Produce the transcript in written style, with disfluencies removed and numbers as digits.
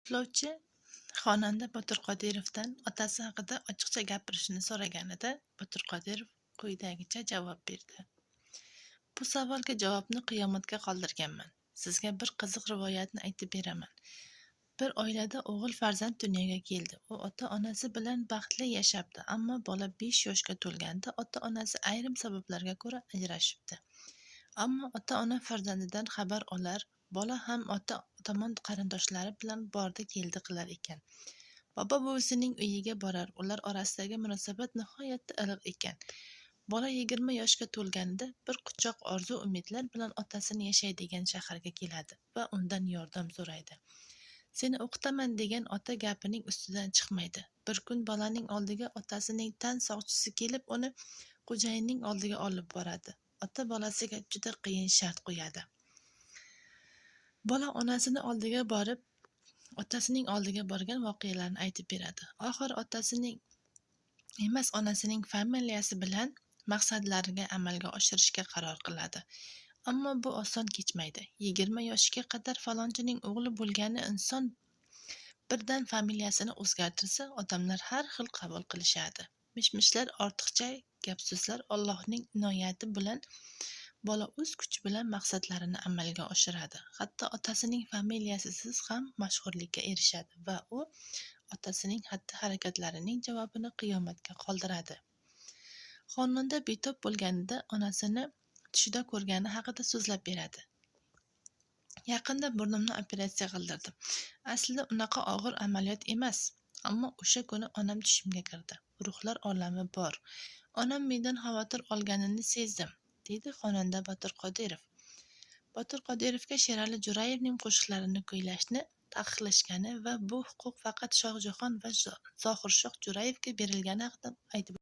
Boshlovchi xonanda Botir Qodirovdan otasi haqida ochiqcha gapirishini so'raganida, Botir Qodirov quyidagicha javob berdi. Bu savolga javobni qiyomatga qoldirganman. Sizga bir qiziq rivoyatni aytib beraman. Bir oilada o'g'il farzand dunyoga keldi. U ota-onasi bilan baxtli yashabdi, ammo bola 5 yoshga to'lganda ota-onasi ayrim sabablarga ko'ra ajrashibdi. Ammo ota-ona farzandidan xabar olar, bola ham ota tomon qarindoshlari bilan bordi-keldi qilar ekan. Bobo-buvisining uyiga borar, ular orasidagi munosabat nihoyatda iliq ekan. Bola 20 yoshga to'lganida bir quchoq orzu-umidlar bilan otasini yashaydigan shaharga keladi va undan yordam so'raydi. Seni o'qitaman degan ota gapining ustidan chiqmaydi. Bir kun bolaning oldiga otasining tan soqchisi kelib, uni xo'jayinning oldiga olib boradi. Ota bolasiga juda qiyin shart qo'yadi. Bola onasini oldiga borib, otasining oldiga borgan voqealarni aytib beradi. Oxiri otasining emas, onasining familiyasi bilan maqsadlarini amalga oshirishga qaror qiladi. Ammo bu oson kechmaydi. 20 yoshga qadar falonchining o'g'li bo'lgani inson birdan familiyasini o'zgartirsa, odamlar har xil qabul qilishadi. Mish-mishlar, ortiqcha gap-so'zlar. Allohning inoyati bilan bola o'z kuchi bilan maqsadlarini amalga oshiradi. Hatto otasining familiyasisiz ham mashhurlikka erishadi va u otasining xatti-harakatlarining javobini qiyomatga qoldiradi. Xonanda betob bo'lganida onasini tushida ko'rgani haqida so'zlab beradi. Yaqinda burnimni operatsiya qildirdim. Aslida unaqa og'ir amaliyot emas, ammo o'sha kuni onam tushimga kirdi. Ruhlar olami bor. Onam mendan xavotir olganini sezdim, deydi xonanda Botir Qodirov. Botir Qodirovga Sherali Jo'rayevning qo'shiqlarini kuylashni taqiqlashgani va bu huquq faqat Shohjahon va Zohirshoh Jo'rayevga berilgani haqida aytib